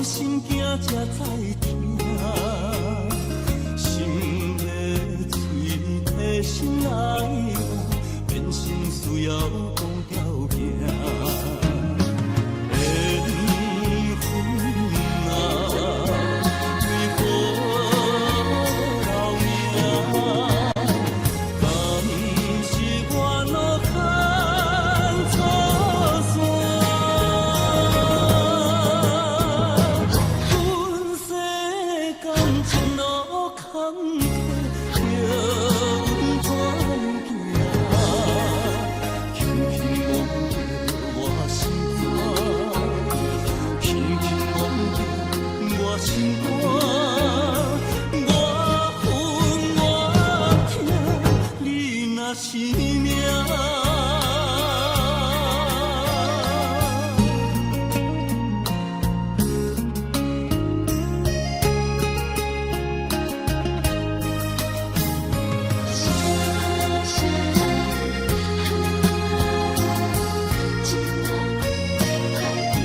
心驚才知疼。心欲喙提心愛我，變成需要講條件。緣分啊，為何留名？敢是我路牽錯線？阮世間前路坎坷，叫阮怎行？輕輕摸著我心肝，輕輕摸著我心肝，我恨我疼，你若是命。声声啊，这马歹听。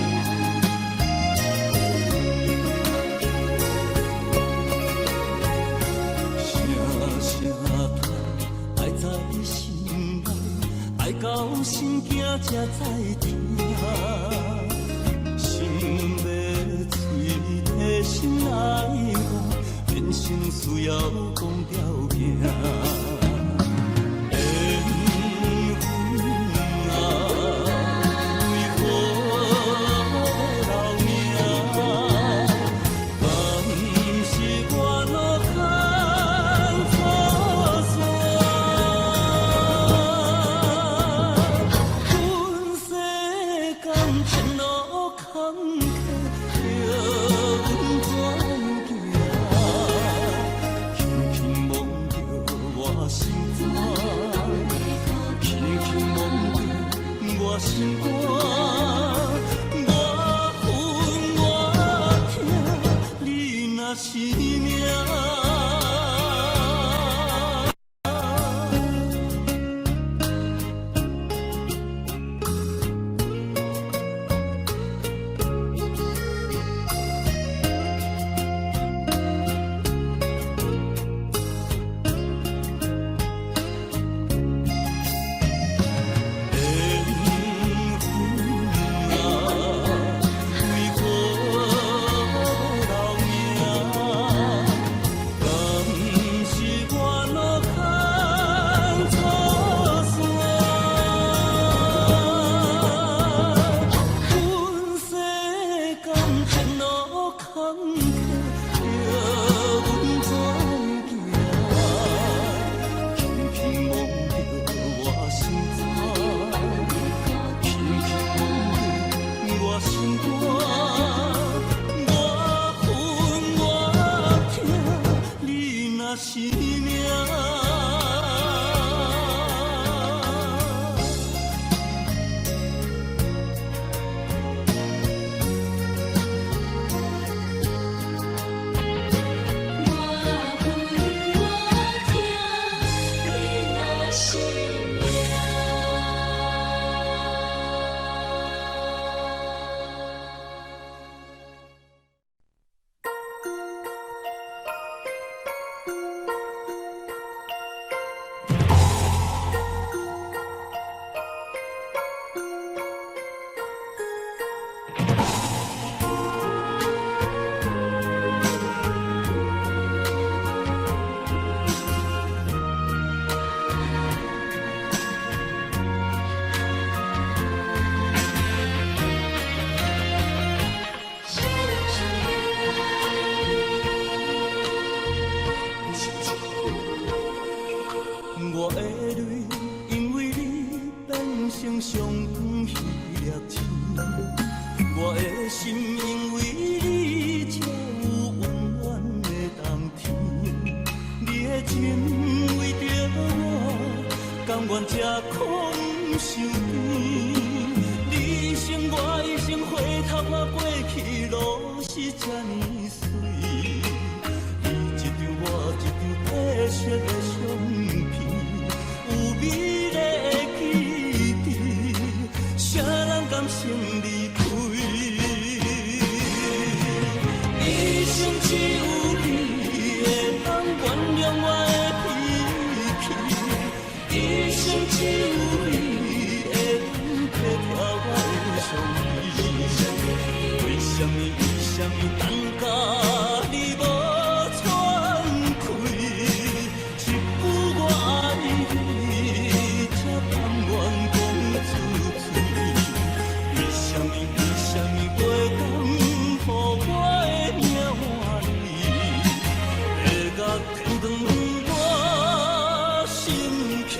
声声叹，爱在心內，愛到心驚才知疼。心欲喙提心愛我，變成需要講條件。緣分啊，為何留名？敢是我路牽錯線？阮世間前路坎坷，叫阮怎行？輕輕摸著我心肝，輕輕摸著我心肝，我恨我疼，你若是命。緣分啊，為何留名？敢是我路牽錯線？阮世間前路坎坷，叫阮怎行？輕輕摸著我心肝，輕輕摸著我心肝，我恨我疼，你若是命。我恨我疼，你若是命。声声亲亲。我的淚因為你變成上懸彼粒星，我的心因為你才有溫暖的冬天。你的情為著我，甘願吃苦受甜。你一生我一生，回頭看過去，攏是這呢媠。你一張我一張白色的相片，有美麗的記憶，啥人甘心離開？有你會當體貼我的傷悲。為什麼？為什麼等甲你無喘氣？一句我愛你，才甘願講出嘴。為什麼？為什麼袂當予我的命換你？地獄天堂我心去。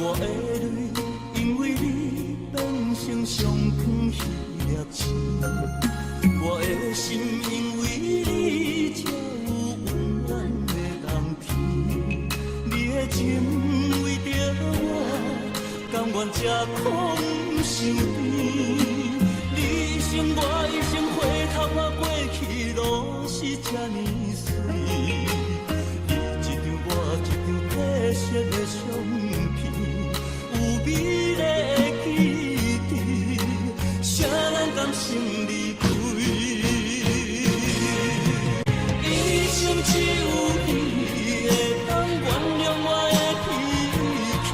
我的淚因為你變成上懸彼粒星，我的心因為你才有溫暖的冬天。你的情為著我，甘願吃苦受甜。你一生我一生，回頭看過去，攏是這呢媠。你一張我一張褪色的相片，有美麗的記憶，誰人甘心離開？一生只有你會當原諒我的脾氣，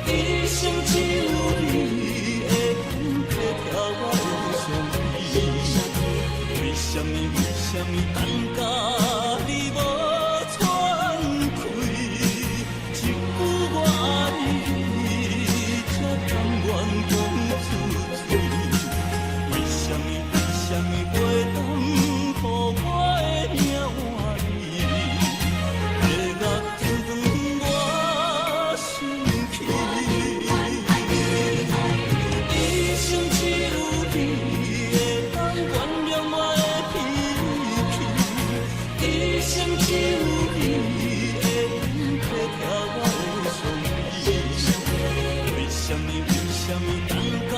一生只有你會當體貼我的傷悲。為什麼？為什麼等甲你無喘氣？一句我愛你，才甘願講出嘴。為什麼？為什麼袂當予我的命換你？地獄天堂我心去。一生只有你會當原諒我的脾氣，一生只有你會當體貼我的傷悲。為什麼？為什麼等甲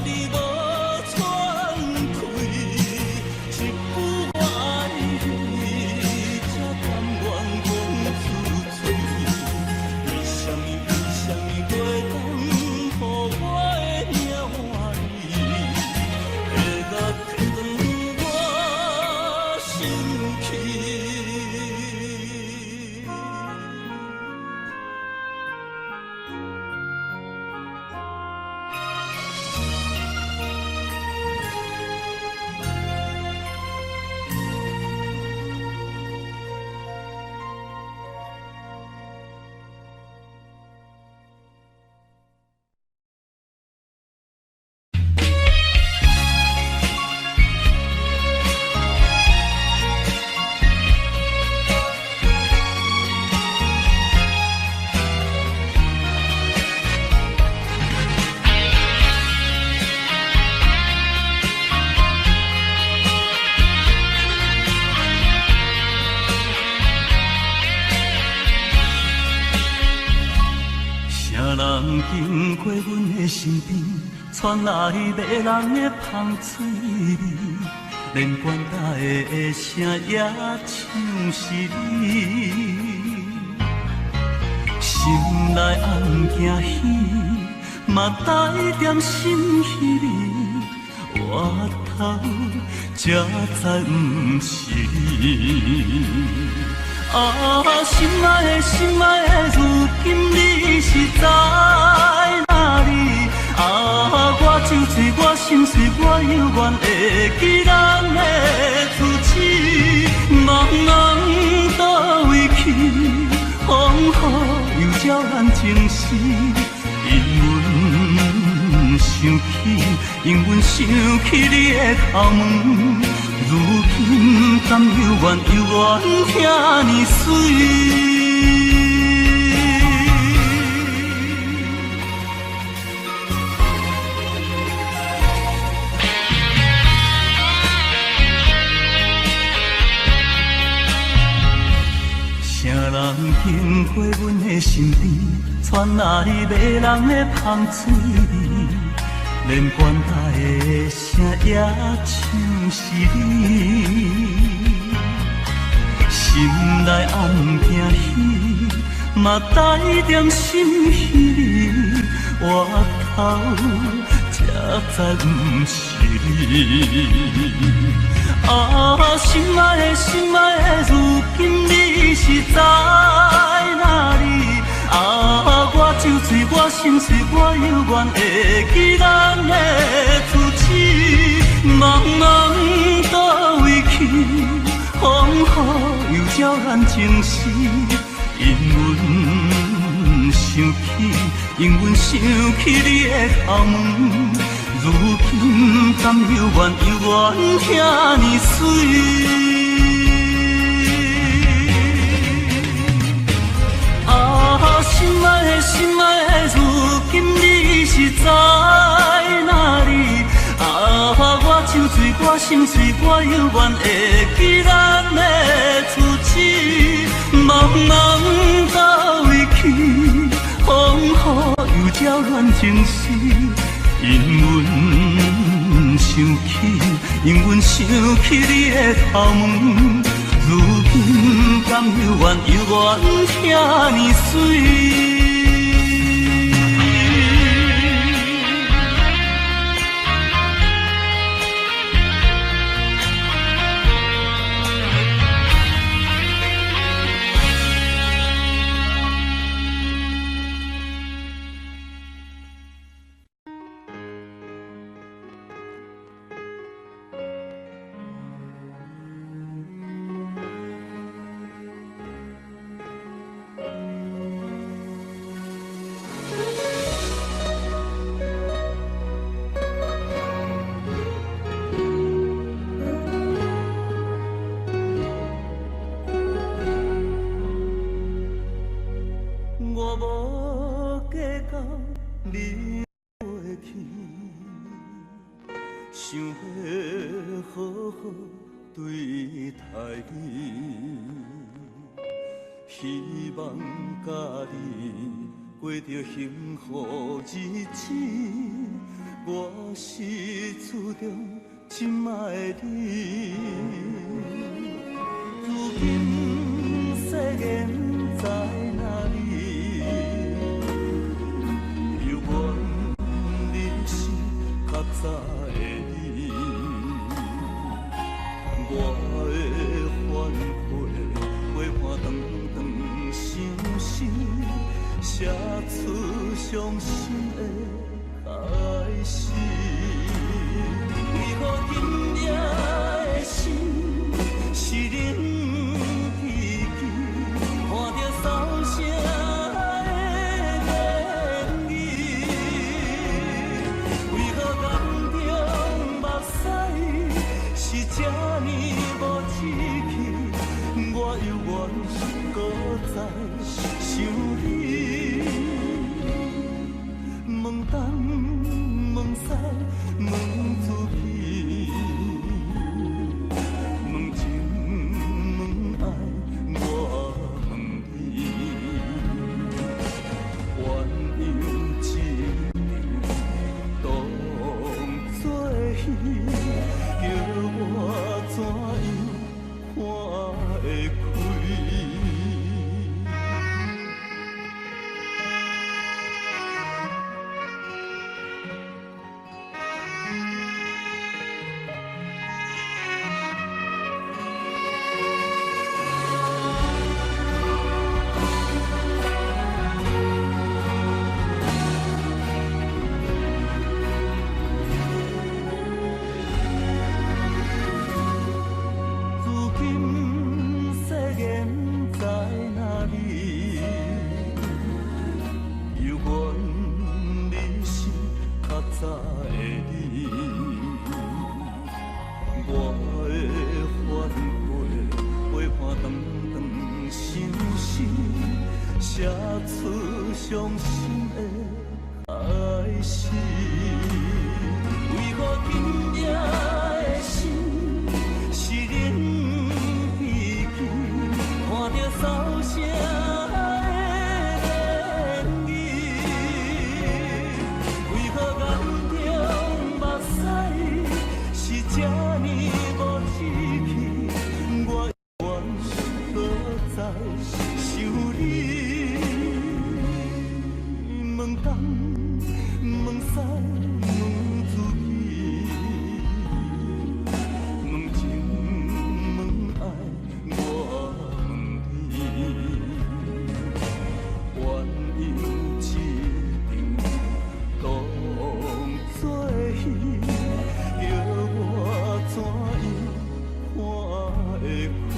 你無喘氣？一句我愛你，才甘願講出嘴。為什麼？為什麼袂當予我的命換你？地獄天堂我心去。啥人經過阮的身邊，傳來迷人的芳水味，連棺材的聲也像是你。心內暗驚喜，嘛帶點心稀微，回頭才知毋是你。啊，心愛的心愛的，如今你是在哪裡？啊，我酒醉，我心碎，我猶原會記咱的初次。茫茫佗位去，風雨又照咱情絲。因阮想起，因阮想起你的頭毛。如今敢猶原猶原遐爾媠？啥人經過阮的身邊，傳來迷人的芳水味，連棺材的聲也像是你。心內暗驚喜，嘛帶點心虛，回頭才知毋是你。啊，心愛的心愛的，如今你是在哪裡？啊，我酒醉，我心碎，我猶原會記咱的初次。茫茫佗位去，風雨又照咱情絲。因阮想起，因阮想起你的頭毛，如今敢猶原猶原遐爾媠。啊，心愛的心愛的，如今你是在哪裡？啊，我酒醉，我心碎，我猶原會記咱的初次。茫茫佗位去，風雨又照咱情絲。因阮想起，因阮想起你的頭毛，如今敢猶原猶原遐爾媠。我無計較你過去，想欲好好對待你，希望佮你過著幸福日子。我是注重這擺的你，如今誓言在哪裡？猶原你是較早的你，我的反悔陪伴長長相思，寫出傷心的開始。為何今夜的心是冷吱吱，看著梢聲的言語？為何眼中目屎是這呢無志氣？我猶原閣再想你，問東問西問自己，問情問愛我問你，鴛鴦一場當作戲，叫我怎樣看會開？如今誓言在哪裡？猶原你是較早的你，我的反悔陪伴長長相思，寫出傷心的開始。為何今夜的心是冷吱吱，看著梢聲的言語？為何眼中問西問自己，問情問愛，我問你，鸳鸯一場當作戲，叫我怎樣看會開？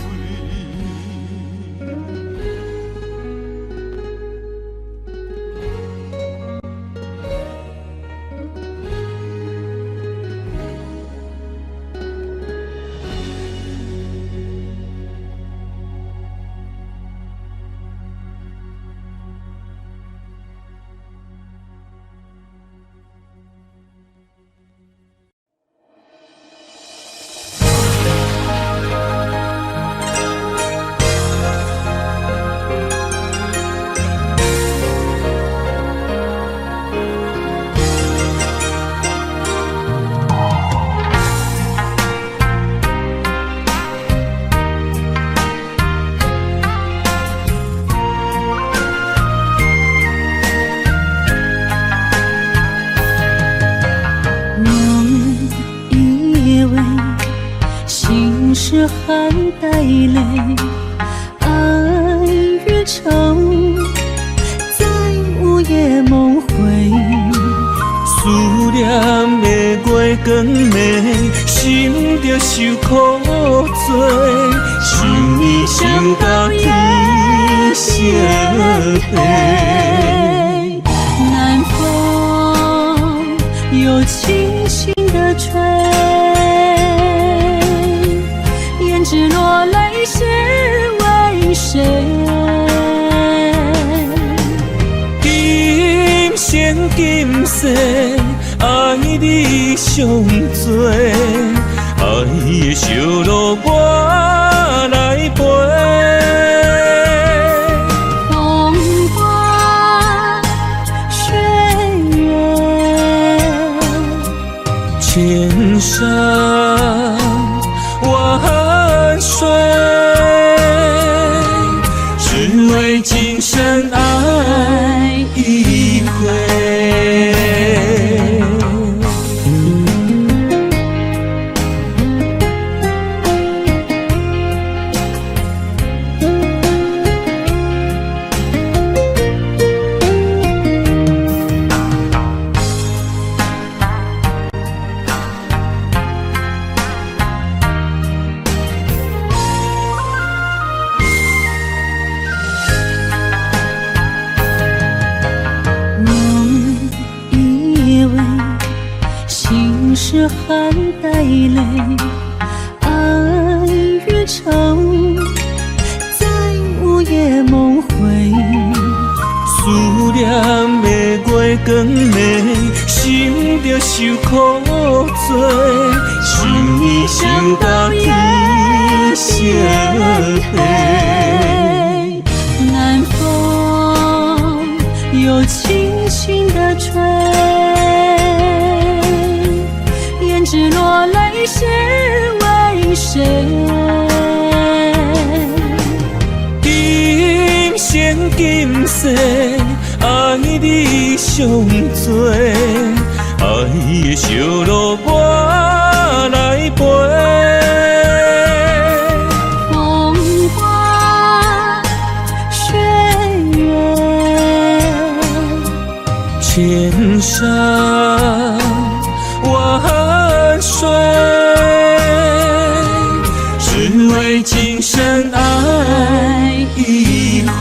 夢以為心事含帶淚，愛與愁在午夜夢回。思念的月光暝，心著受苦罪，想你想到天色黑。南風又輕輕地吹，胭脂落淚是為誰？今生今世愛你上濟，愛的燒爐我來陪。風花雪月，千山萬水，只為今生愛一回。夢以為心事含帶淚，愛與愁在午夜夢回。思念的月光暝，心著受苦罪，想你想到天色黑。南風又輕輕地吹，胭脂落淚是為誰？今生今世愛你上濟，愛的燒爐我來陪。風花雪月，千山萬水，只為今生愛一回。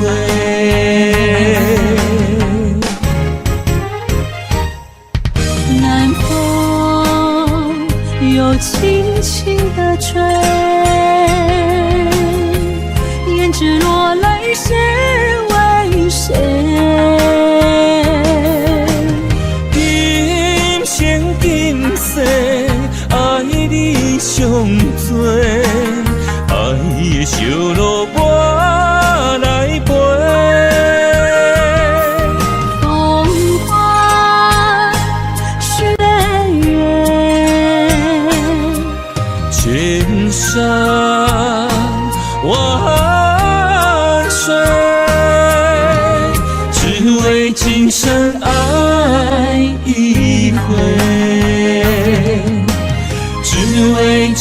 南風又輕輕地吹，胭脂落淚是為誰？今生今世愛你上濟，愛的燒爐我來陪。風花雪月，千山萬水，只為今生愛一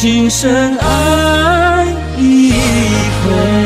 今生愛一回。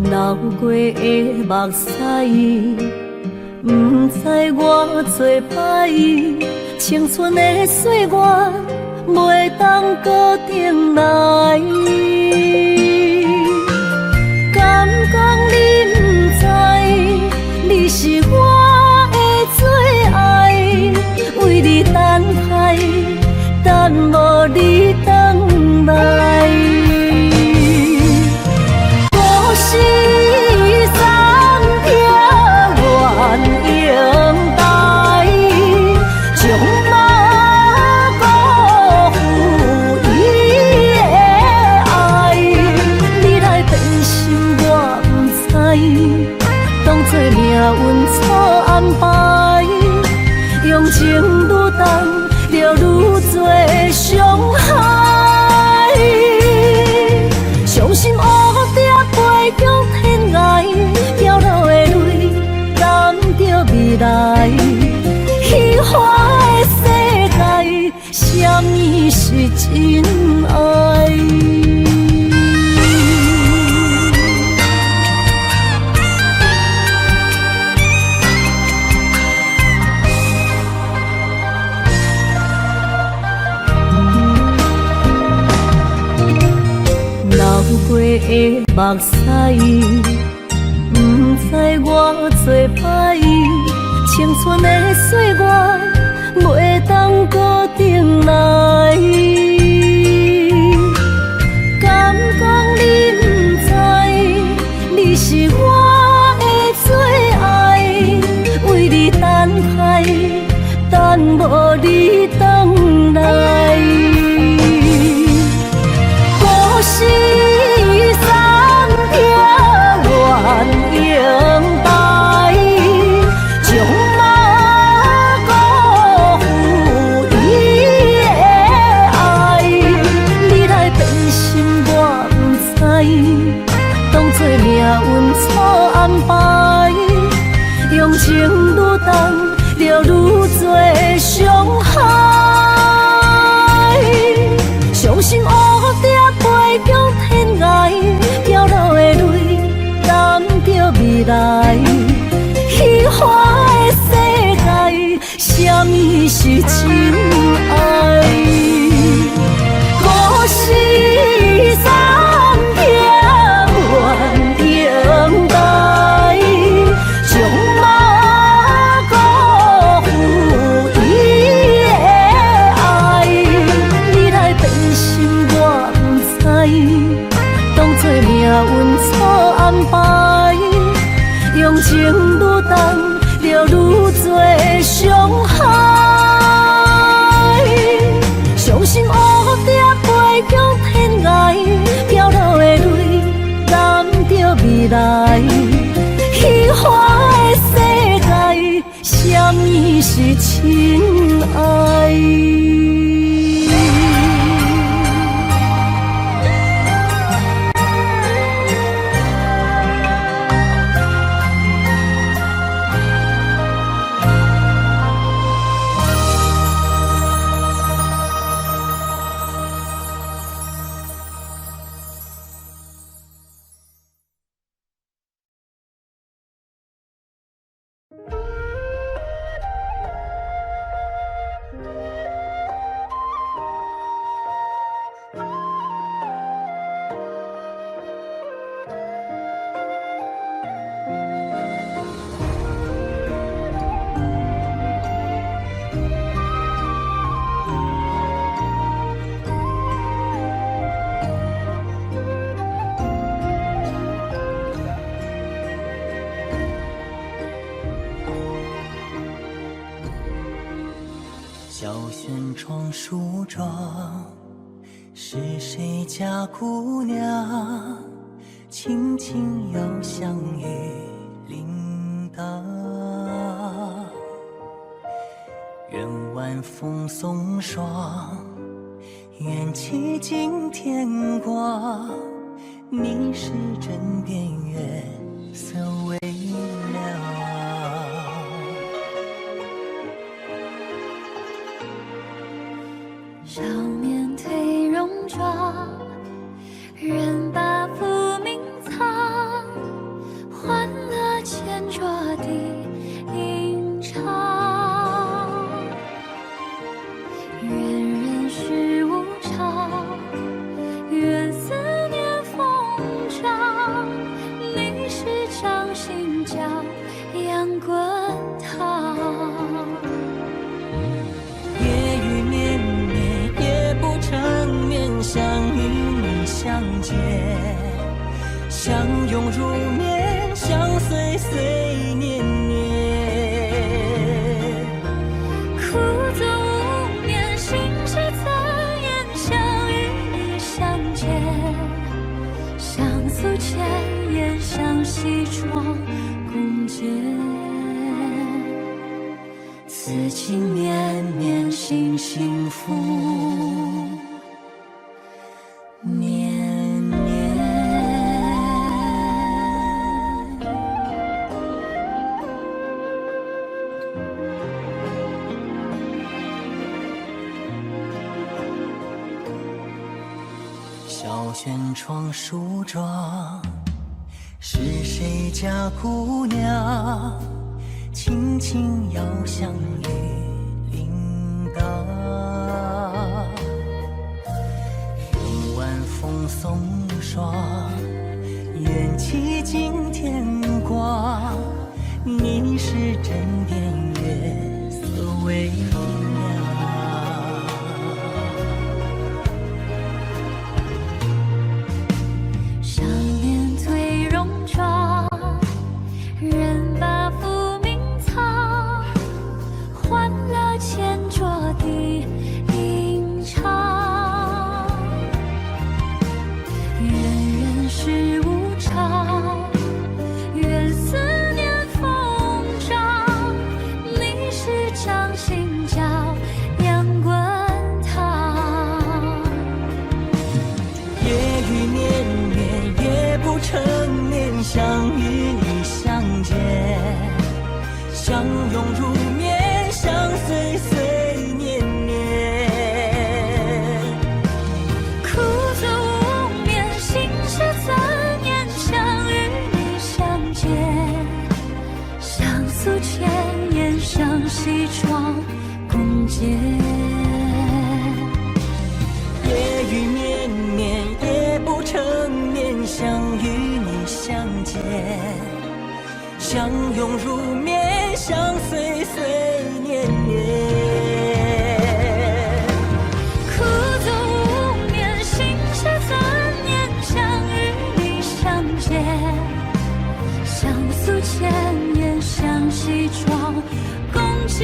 流過的目屎，毋知我做歹，青春的歲月袂當閣轉來。敢講你毋知，你是我的最愛，為你等待，等無你轉來。故事三撇鸳鸯台，將馬辜負伊的愛。你來變心我毋知，當作命運錯安排，用情愈重，就愈濟傷害。傷心烏蝶飛向天涯，飄落的淚染著未來。虛幻的世界，啥物是真愛？流過的目屎，毋知我做歹，青春的歲月袂當閣轉來。敢講你毋知，你是我的最愛，為你等待，等無你轉來。故事三撇鸳鸯台，將馬辜負伊的愛。你來變心我毋知，當作命運錯安排，用情愈重，就愈濟傷害。傷心烏蝶飛向天涯，飄落的淚染著未來。虛幻的世界，啥物是真愛？故事三撇鸳鸯台，將馬辜負伊的愛。你來變心我毋知，當作命運錯安排，用情愈重，就愈濟傷害。傷心烏蝶飛向天涯，飄落的淚染著未來。虛幻的世界，啥物是真愛？萱窗梳妆，是誰家姑娘？輕輕搖響玉鈴鐺。願晚風送爽，願祈盡天光。你是枕邊月色微涼。少年褪戎裝，願把浮名藏，歡樂千桌的吟唱。願人世無常，願思念瘋長。你是掌心驕陽滾燙。夜雨綿綿，夜不成眠，想與你相見，相擁入眠，相隨碎念念。苦坐無眠，心事怎言？想與你相見，相訴千言，相惜床共枕。此情綿綿，心幸福年年。小軒窗梳妝，是誰家姑娘？輕輕搖響玉鈴鐺。願晚風送爽，願祈盡天光。你是枕邊月色微涼。少年褪戎裝，願把浮名藏，歡樂千桌的吟唱。願人世無常，願思念瘋長。你是掌心驕陽滾燙。夜雨綿綿，夜不成眠，想與你相見，相擁入眠，相隨碎念念。苦坐無眠，心事怎言？想與你相見，相訴千言，相惜床共枕。夜雨綿綿，夜不成眠，想與你相見，相擁入眠，相隨碎念念。苦坐無眠，心事怎言？想與你相見，相訴千言，相惜床共枕。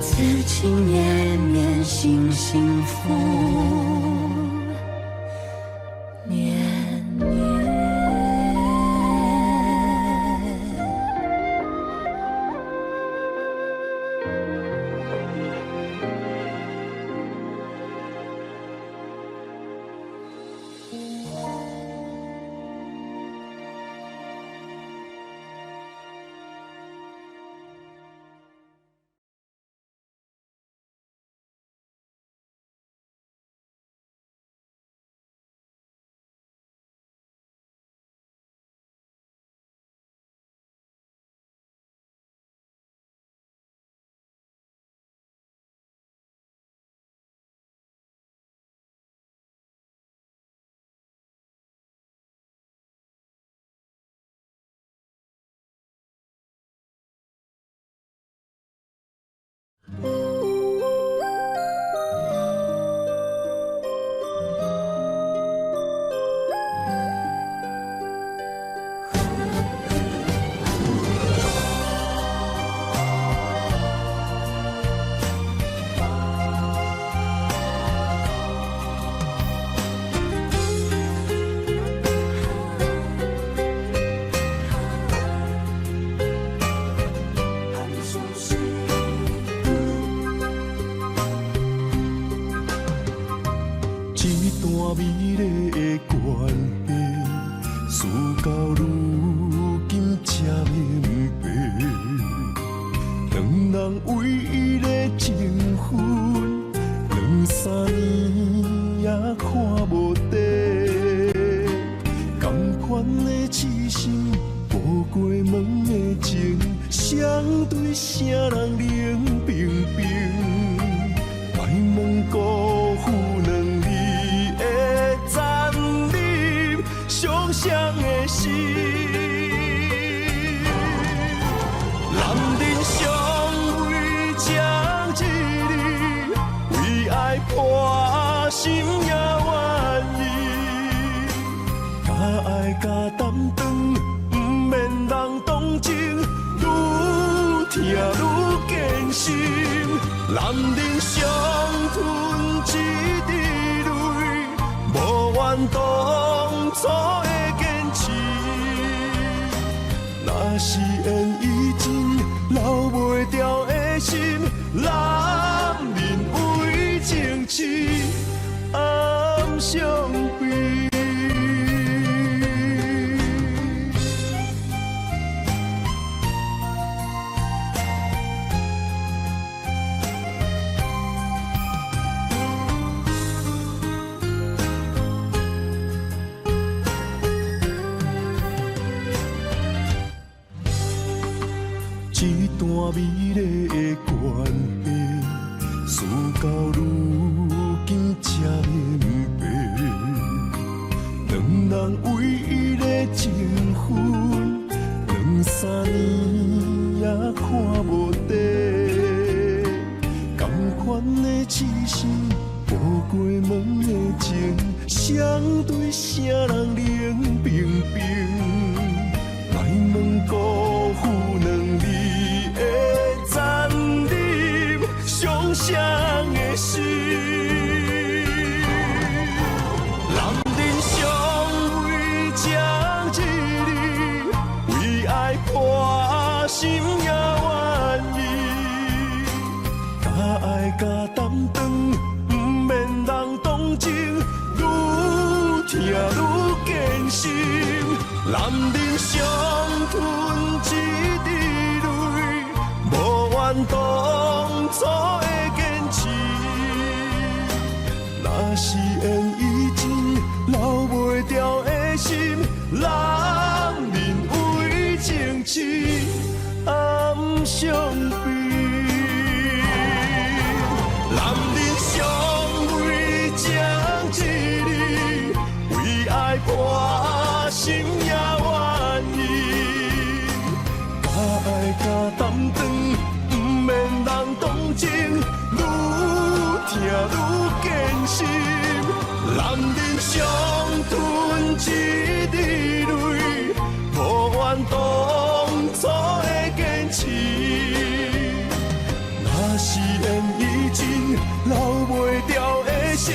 此情綿綿，心幸福年年。的痴心，無過問的情，誰對誰人冷冰冰？莫問辜負兩字的殘忍，傷誰的心。男人上為情一字，為愛破心也願意。敢愛敢擔當，毋免人同情，愈疼愈堅心。男人上吞一滴淚，無怨當初的堅持。若是緣已盡，留袂牢的心，男人為情痴，暗傷悲。這段美麗的關係，事到如今才明白，兩人唯一的情分，兩三年也看無底。仝款的痴心，無過問的情，誰對誰人冷冰冰？莫問辜負兩字的殘忍，傷誰的心。男人上為情一字，為愛破心也願意。敢愛敢擔當，毋免人同情，愈疼愈堅心。男人上吞一滴淚，無怨當初的堅持。若是緣已盡，留袂牢的心，男人為情痴，暗傷悲。男人上為情一字，為愛破心也願意。敢愛敢擔當，毋免人同情，愈疼愈堅心。男人上吞一滴淚，無怨當初的堅持。若是緣已盡，留袂牢的心，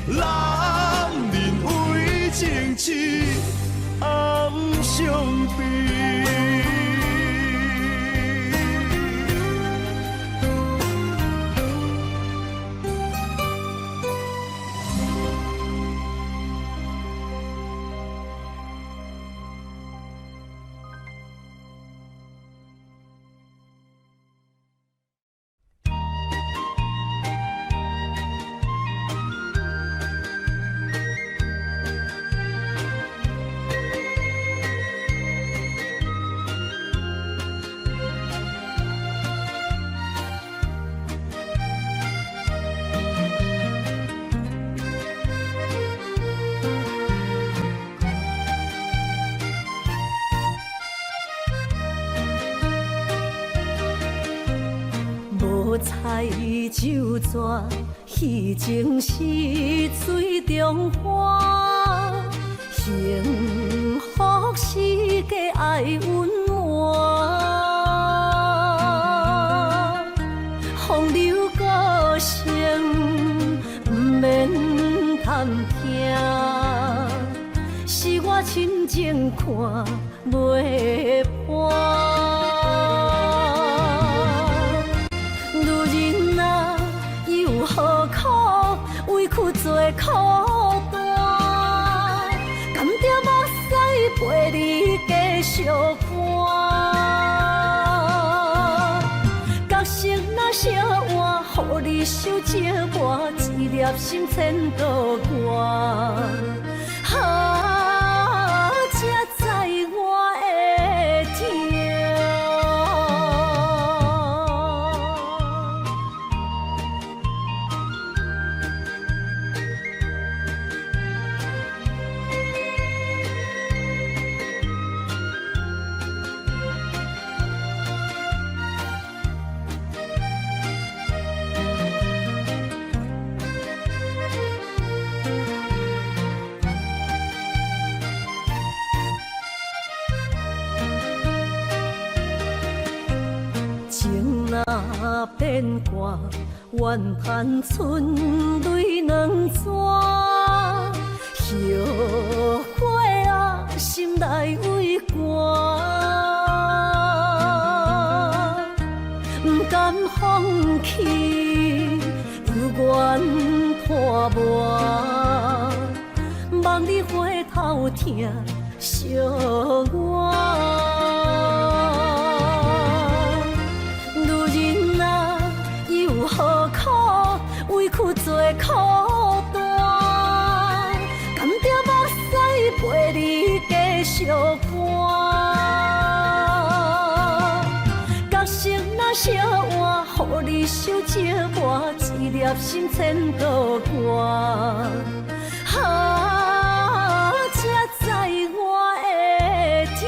男人為情痴，暗傷悲。無彩酒泉，彼情是水中花，幸福是假愛隱瞞，風流過程毋免探聽，是我深情看袂破。女人啊，又何苦委屈做苦單？甘著目屎陪你繼續看？角色若相換，予你受折磨，一粒心千度寒。啊，才知變卦，怨嘆春淚兩逝。後悔啊，心內畏寒，毋甘放棄，猶原拖磨，望你回頭疼惜我。女人啊，又何苦委屈做苦單？甘著目屎陪你繼續乾。角色若相換，予你受折磨，一粒心千度寒。啊，才知我的痛。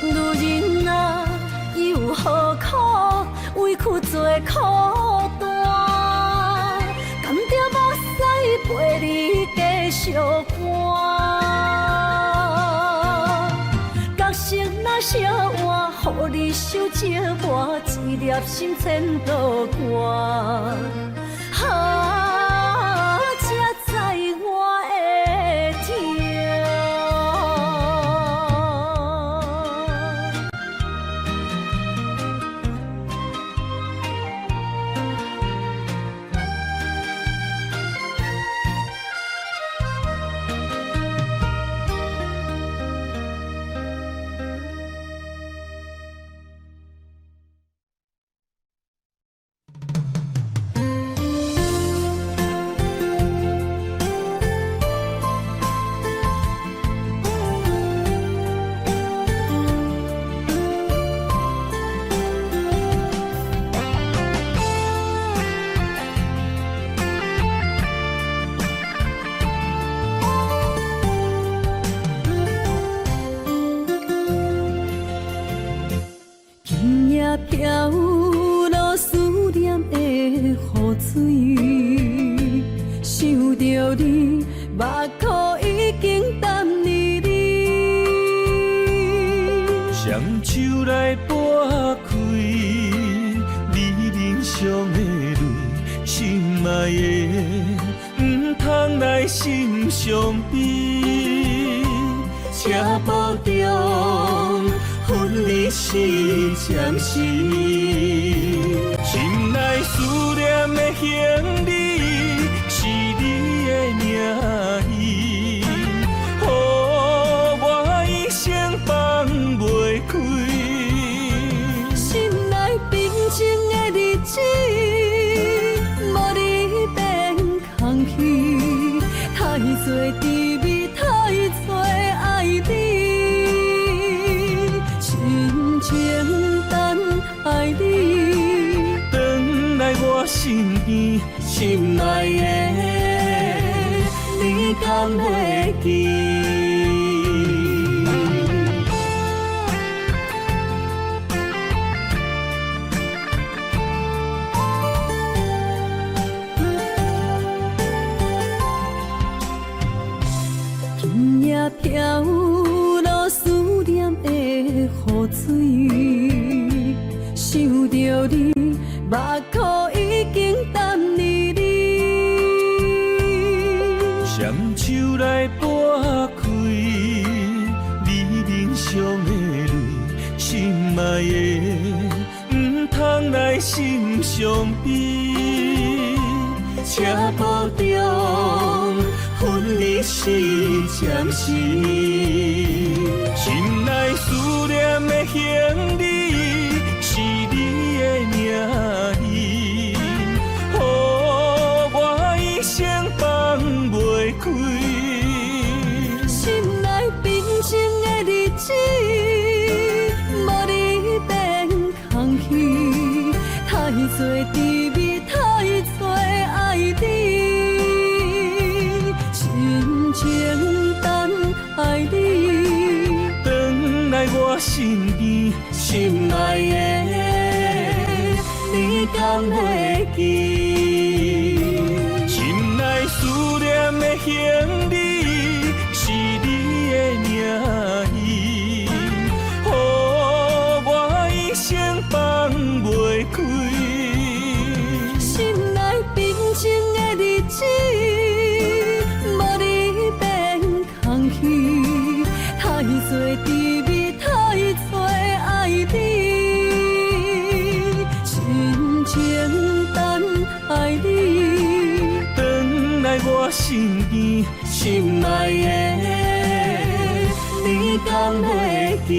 女人啊，又何苦委屈做苦單？甘著目屎陪你繼續乾。角色若相換，予你受折磨，一粒心千度寒。啊，才知我的痛。今夜飄落思念的雨水，想著你，目眶已經澹膩膩。雙手來撥開你臉上的淚，心愛的，毋通來心傷悲。車步中分離是暫時，心內思念的行李是你的名字，予我一生放袂開。心內平靜的日子，無你變空虛，太濟甜蜜，太濟愛你，深情等待你。轉來我身邊，心愛的，你敢會記？今夜飄落思念的雨水，想著你，目眶已經澹膩膩。雙手來撥開你臉上的淚，心愛的，毋通來心傷悲。車步中分離是暫時，心內思念的行李是你的名字，予我一生放袂開。心內平靜的日子，無你變空我身邊，心愛的，你敢會記？心內思念的行李是你的名字，予我一生放袂開。心內平靜的日子，無你變空虛，太濟滋味，太濟愛你，真情等待你。轉來我身邊，心愛的，你敢會記？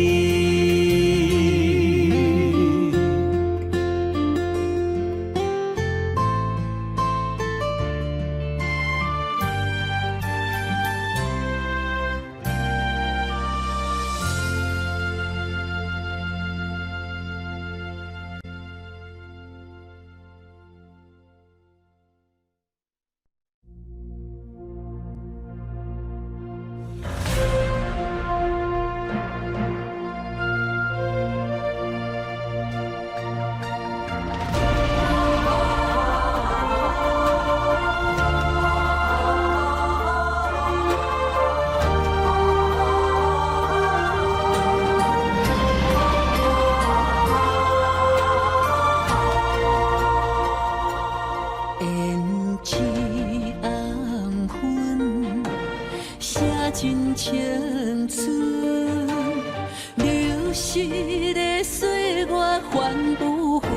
胭脂紅粉寫真青春，流逝的歲月還不回。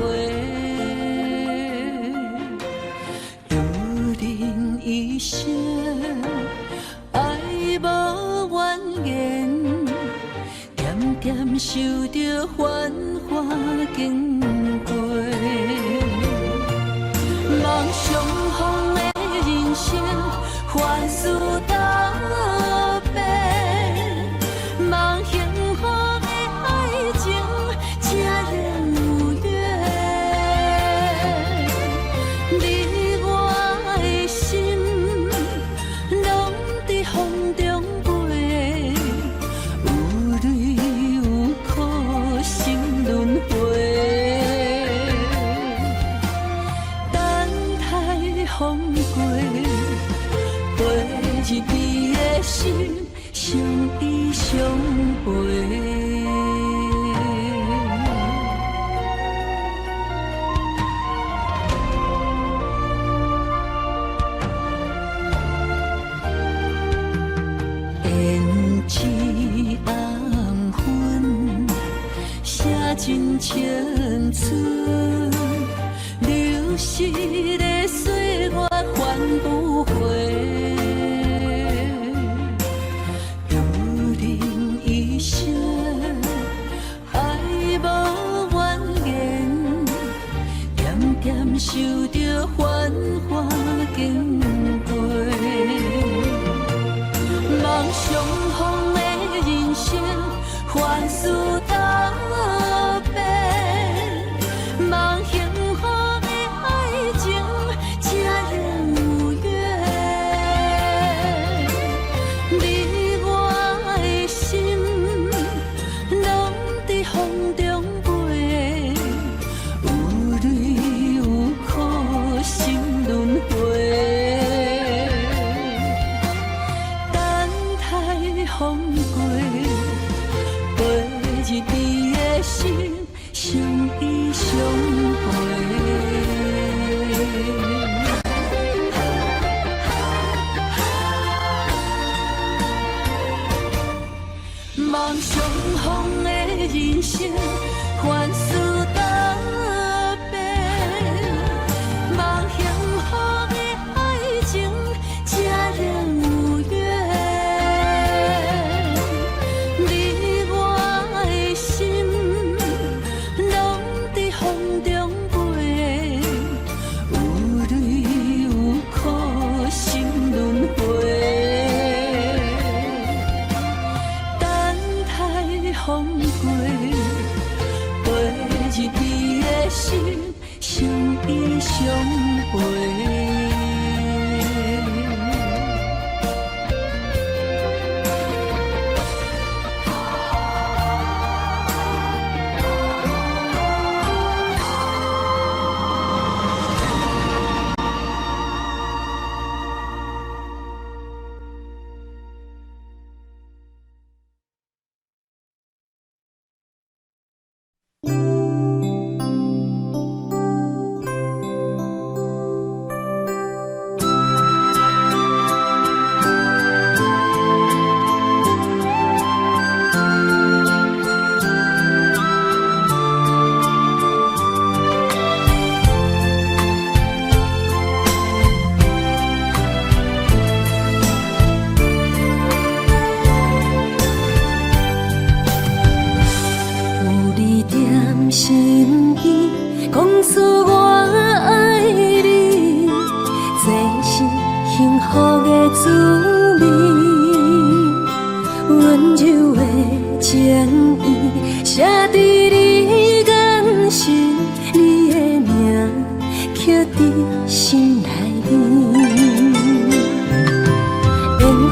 女人一生愛無怨言，點點受著繁華經過。望相逢的人生，凡事都變。望幸福的愛情，才能有緣。你我的心，攏佇風中飛，有淚有苦，心輪迴。等待風過，飛入你的心，相依相陪。胭脂紅粉寫真青春，流逝的歲月還不回。女人一生愛無怨言，點點受著繁華經過。望相逢的人生，凡事都變。望幸福的愛情，才能有緣。你我的心，攏佇風中飛，有淚有苦，心輪迴。等待風過，飛入你的心，相依相陪。望相逢的人生，凡事都變。望幸福的愛情，才能有緣。你我的心，攏佇風中飛，有淚有苦，心輪迴。等待風過，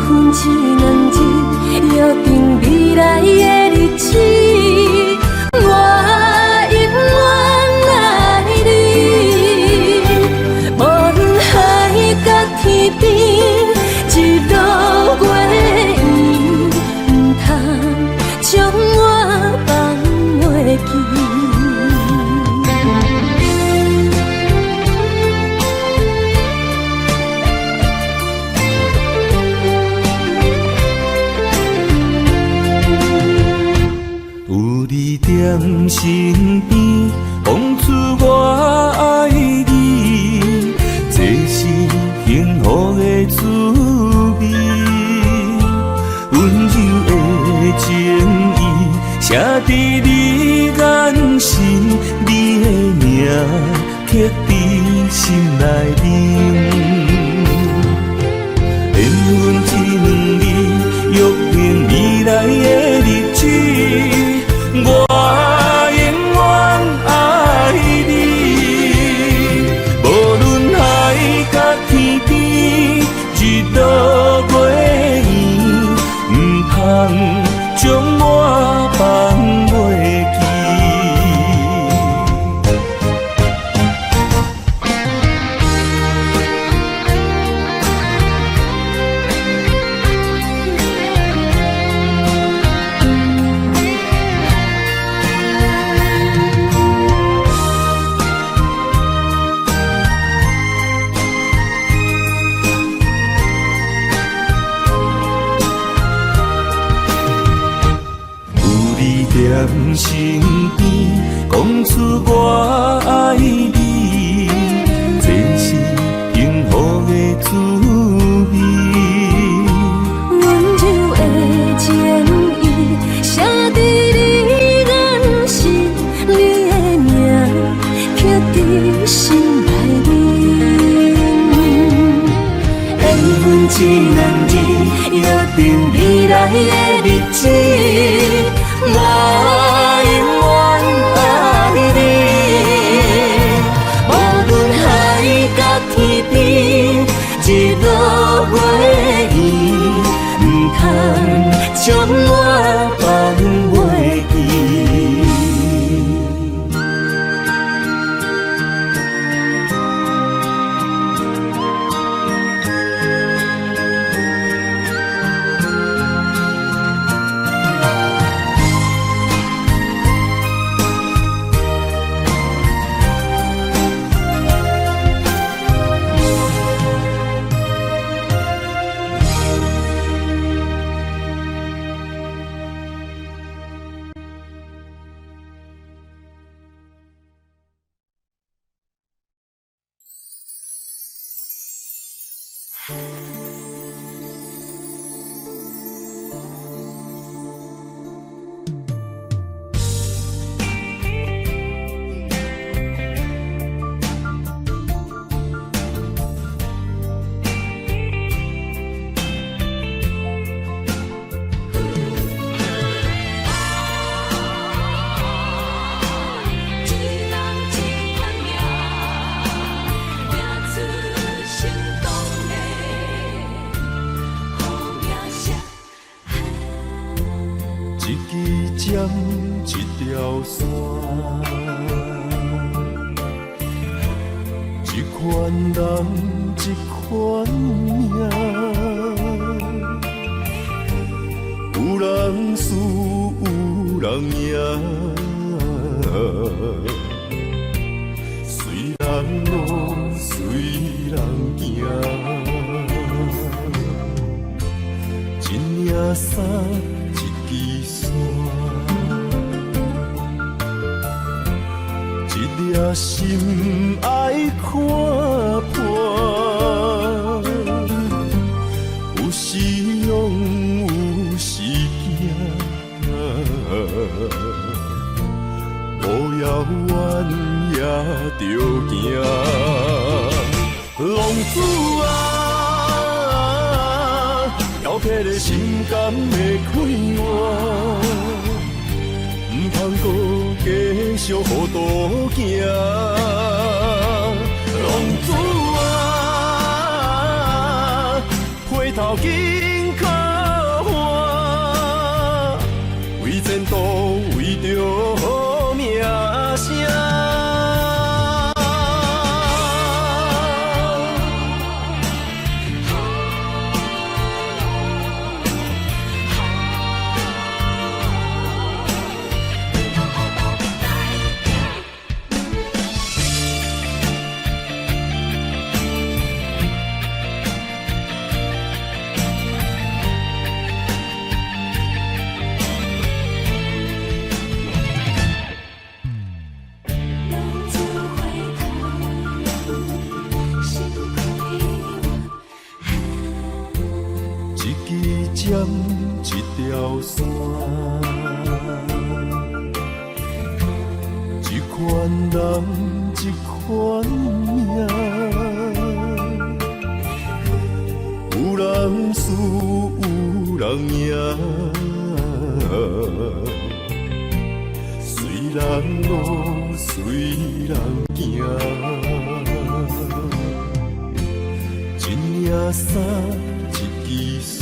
分這兩字，約定未來的日子，我永遠愛你。無論海角天邊，日落月圓，毋通將我放袂記。有你踮身邊，講出我愛你，這是幸福的滋味。溫柔的情意，寫佇你眼神，你的名刻佇心內面。緣分這兩字，約定未來的日子。我永遠愛你，無論海角天邊，日落月圓，毋通將我放袂記。有你踮身邊，講出我愛你，這是幸福的滋味。溫柔的情意，寫佇你眼神，你的名刻佇心內面。緣分這兩字，約定未來的日子，我永遠愛你。無論海角天邊，日落月圓，毋通將我放袂記。一人一款命，拼出成功的好名声。一支针，一條線，一款人，一款命。有人輸，有人贏，隨人路，隨人行。一領衫，一支線，一粒心愛看破。有時勇，有時驚，路遙遠也著行。浪子啊，飄泊的心敢會快活？毋通閣繼續糊塗行。浪子啊，回頭緊靠。支针，一條線，一款人，一款命。有人輸，有人贏，隨人路，隨人行。一領衫，一支線，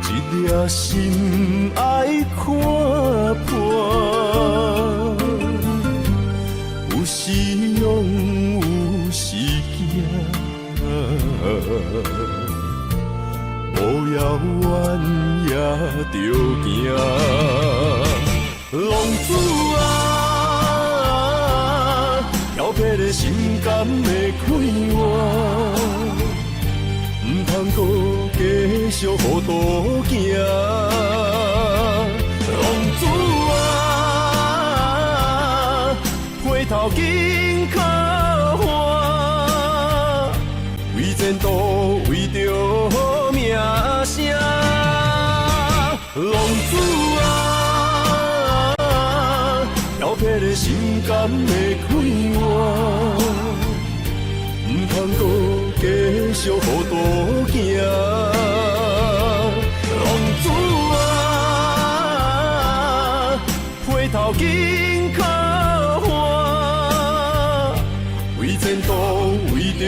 一粒心愛看破。有時勇，有時驚，無遙遠也著行。浪子啊，調皮的心敢會快活？毋通閣繼續糊塗行。浪子啊，回頭緊靠岸，為前途，為著名聲。浪子啊，調皮的心敢會快活？毋通閣繼續糊塗行。浪子啊，回頭緊靠岸，為前途，為著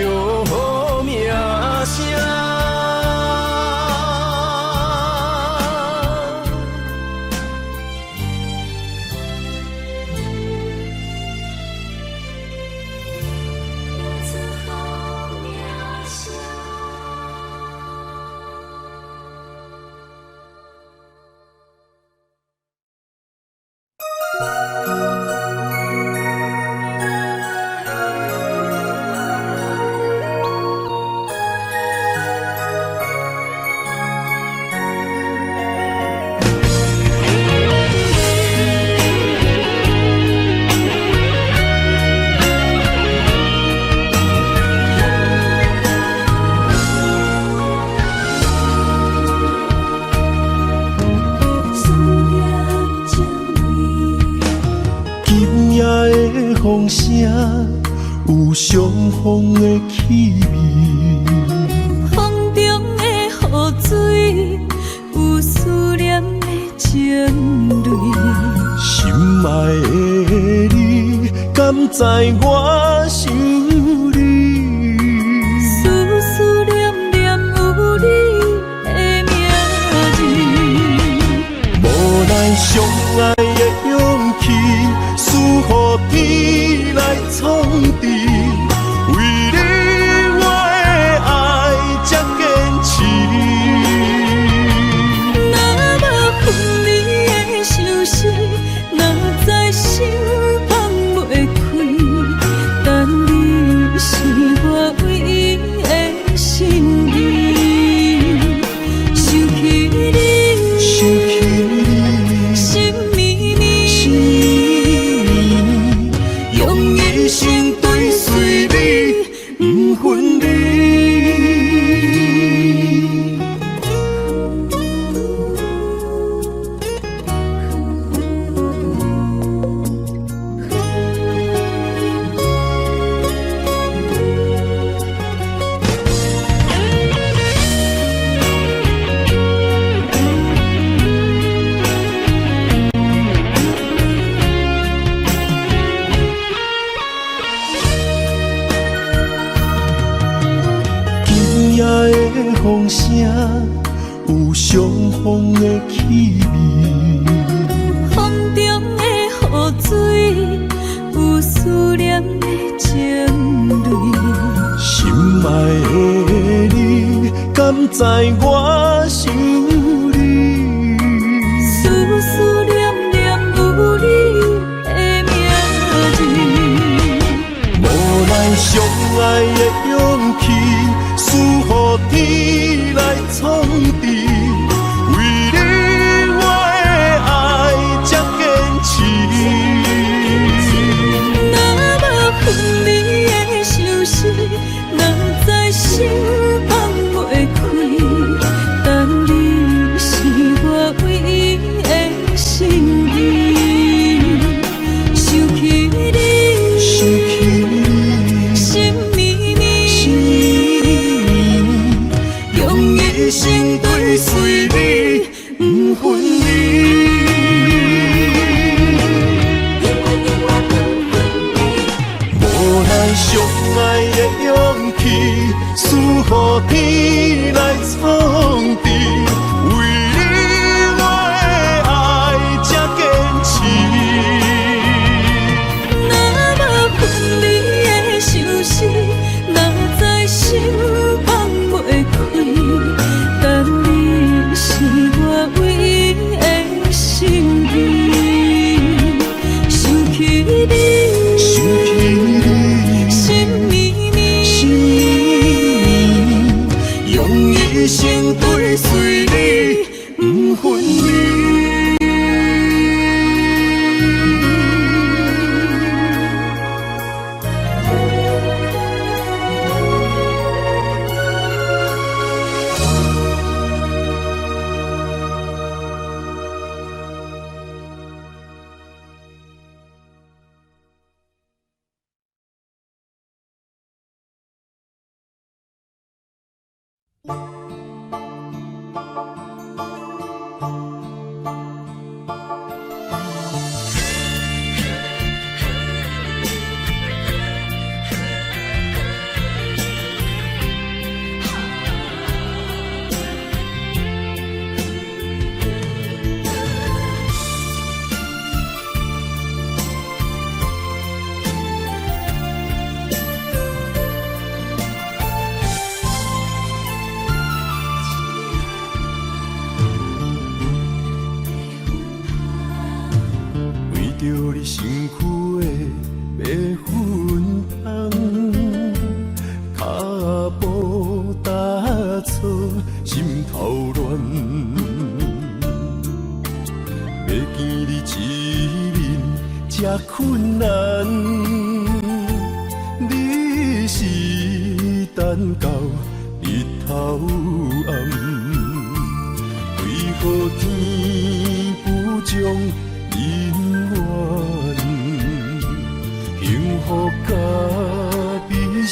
名聲。拼出好名聲。思念情味。今夜的風聲有傷風的氣味，風中的雨水有思念的情淚。心愛的你，敢知我想你？思思念念有你的名字。無奈相愛的勇氣，輸予天來創治。為你我的愛這堅持。若無分離的相思，哪知心放袂開。但你是我唯一的心意。想起你，想起你，心绵绵，心绵绵，用一生追隨你，不分離。今夜的風聲有傷風的氣味，風中的雨水有思念的情淚。心愛的你，敢知我想你？思思念念有你的名字。無奈相愛的勇氣，輸予天來創治。為你我的愛這堅持。若無分離的相思，哪知心天來創治，為你我的愛這堅持。若無分離的相思，哪知心放袂開？但你是我唯一的心意，想起你，想起你，心绵绵，心绵绵，用一生追隨你，毋分離。為著你身軀的白粉香，跤步踏錯，心頭亂。欲見你一面這困難，你是等到日頭暗，為何天不將姻緣，幸福佮悲傷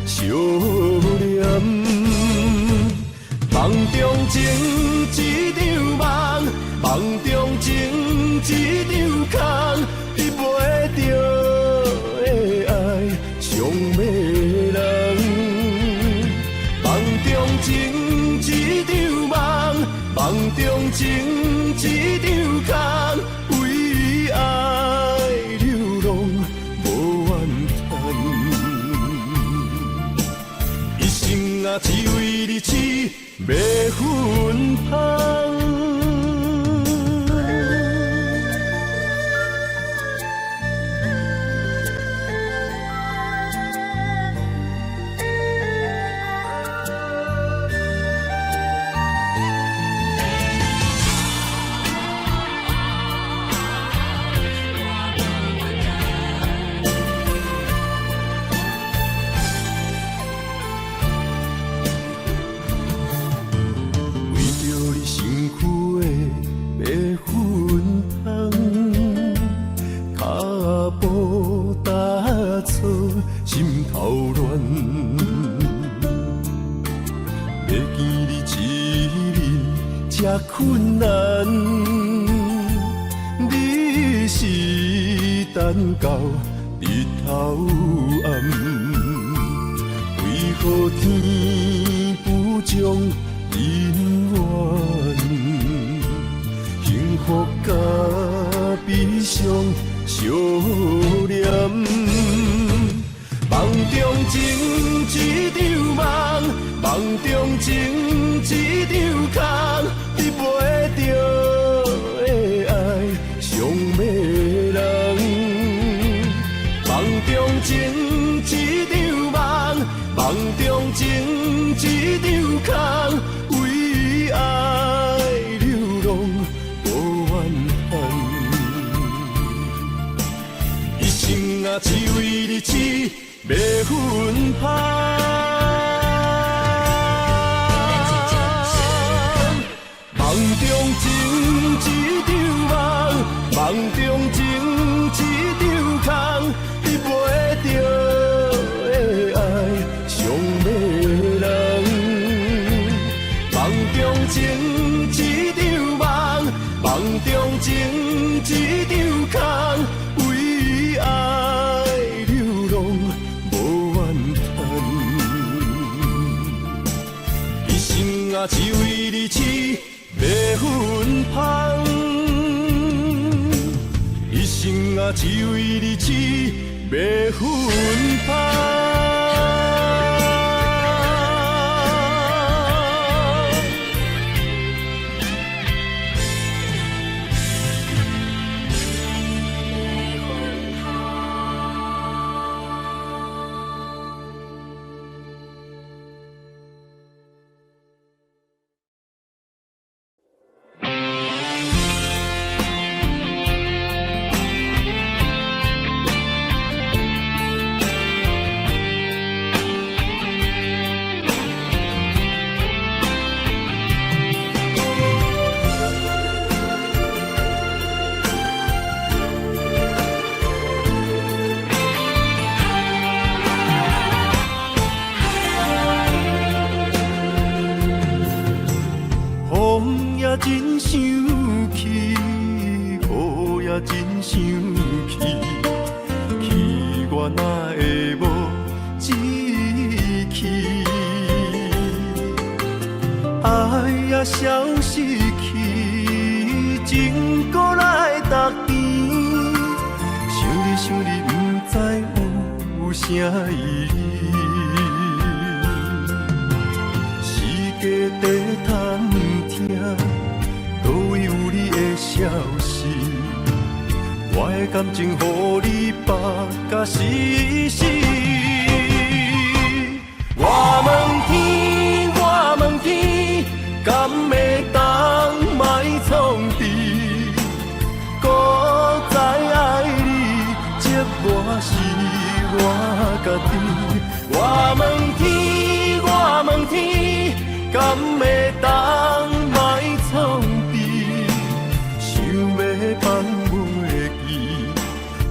相連。夢中情一場夢，夢中情一場空，得袂著的愛傷迷人。夢中情一場夢，夢中情一場空，為愛流浪無怨嘆。一生啊，只為你痴迷芬芳。為著你身軀的白粉香，跤步踏錯，心頭亂。欲見你一面這困難，你是等到日頭暗，為何天不將姻緣，幸福佮悲傷相連。夢中情一場夢，夢中情一場空，得袂著的愛傷迷人。夢中情一場夢，夢中情一場空，為愛流浪無怨嘆。一生啊，只為你痴迷芬芳。夢中情一場夢，夢中情一場空，得袂著的愛傷迷人。夢中情一場夢，夢中情一場空，為愛流浪無怨嘆。啊，只為你痴迷芬芳。一生啊，只為你痴迷芬芳。風也真生氣，雨也真生氣，氣我哪會無志氣？愛也消失去，情閣來逐甜。想你想你，毋知有啥意義。世界在探聽，佗位有你的消息？我的感情予你縛甲死死。我問天，我問天，敢會當莫創治？閣再愛你，折磨是我家己。我問天，我問天，敢會當莫創治？想欲放袂記，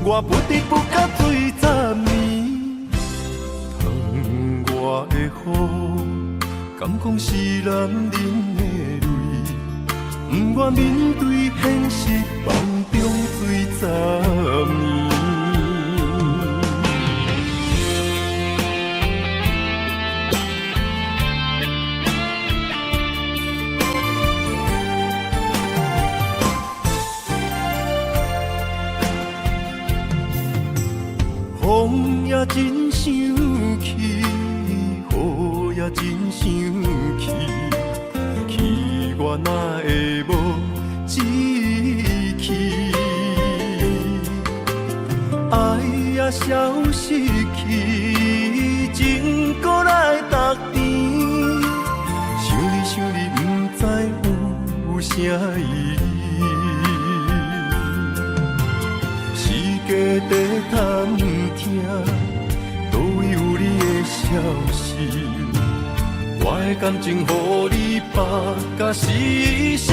我不知不覺醉十暝。窗外的雨，敢講是男人的淚？不願面對現實，夢中醉十暝。風也真生氣，雨也真生氣，氣我哪會無志氣？愛也消失去，情閣來逐甜。想你想你，毋知有啥意義。世界在探聽，佗位有你的消息？我的感情予你縛甲死死。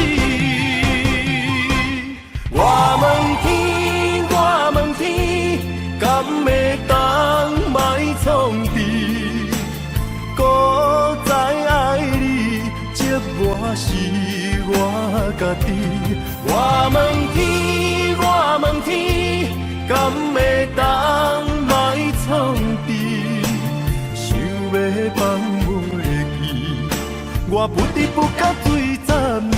我問天，我問天，敢會當莫創治？閣再愛你，折磨是我家己。我問天，我問天，敢會當莫創治？想欲放袂記，我不知不覺醉十暝。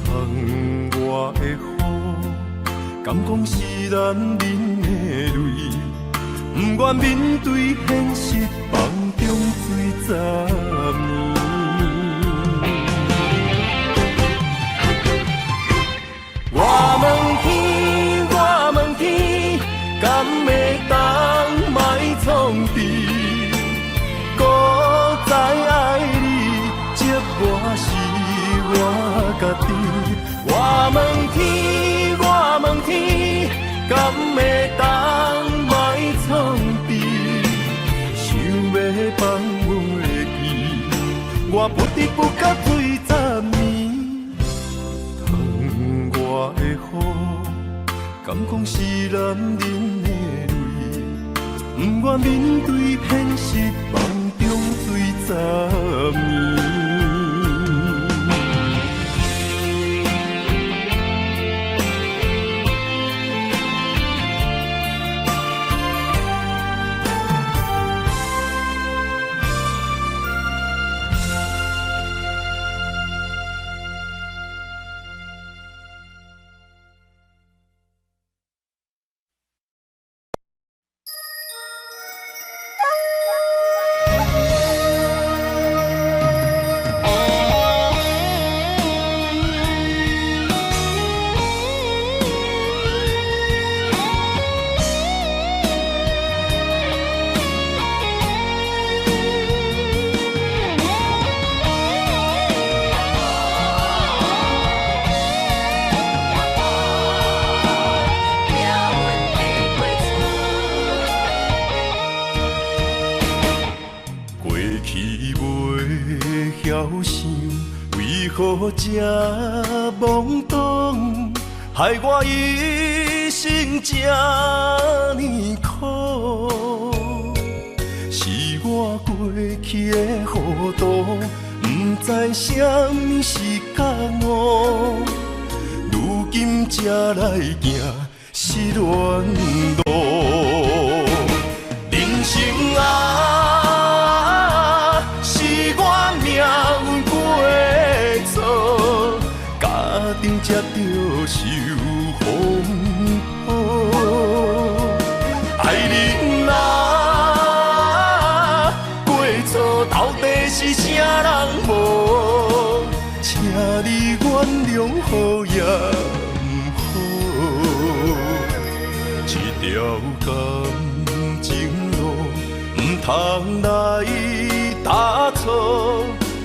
窗外的雨，敢講是男人的淚？不願面對現實，夢中醉十暝。我問天，我問天，敢會當莫創治？閣再愛你，折磨是我家己。我問天，我問天，敢會當莫創治？想欲放袂記，我不知不覺醉十暝。窗外的雨，敢講是男人的淚？不願面對現實，夢中醉十暝。袂曉想，為何這懵懂，害我一生這呢苦。是我過去的糊塗，毋知啥物是覺悟，如今才來行失戀路。人生啊，是我命運過錯，家定才著受風雨。愛人啊，過錯到底是啥人無？請你原諒好也毋好，這條感情路毋通來踏錯，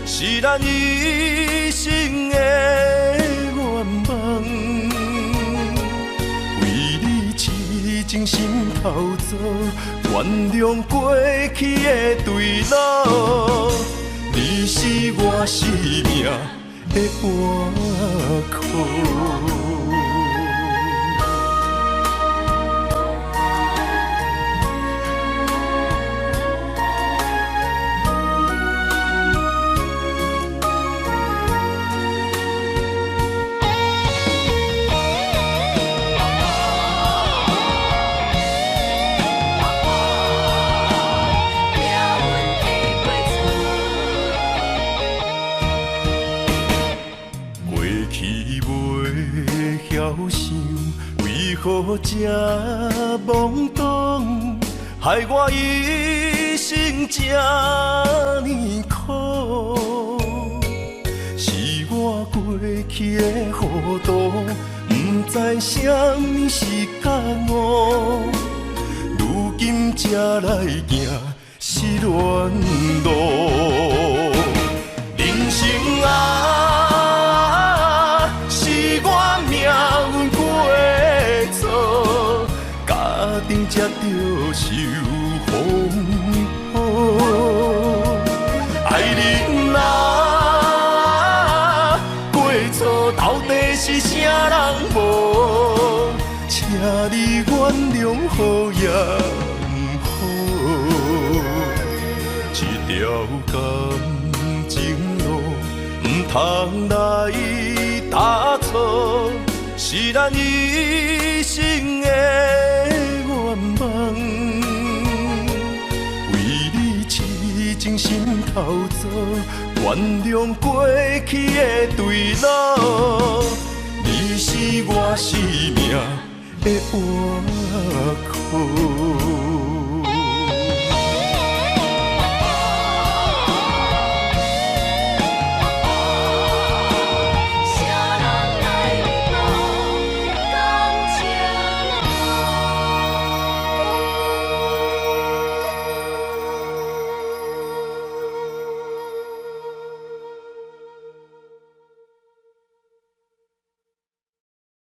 是咱一生的願望。為你癡情心頭做，原諒過去的墜落，你是我生命的倚靠。命運的過錯。過去袂曉想，為何這懵懂，害我一生這呢苦。是我過去的糊塗，毋知啥物是覺悟，如今才來行失戀路。人生啊，是我命運過錯，家定才著受風雨。愛人啊，過錯到底是啥人無？請你原諒好也毋好，這條感情路毋通來踏錯，是咱一生的願望。為你癡情心頭做，原諒過去的墜落，你是我生命的倚靠。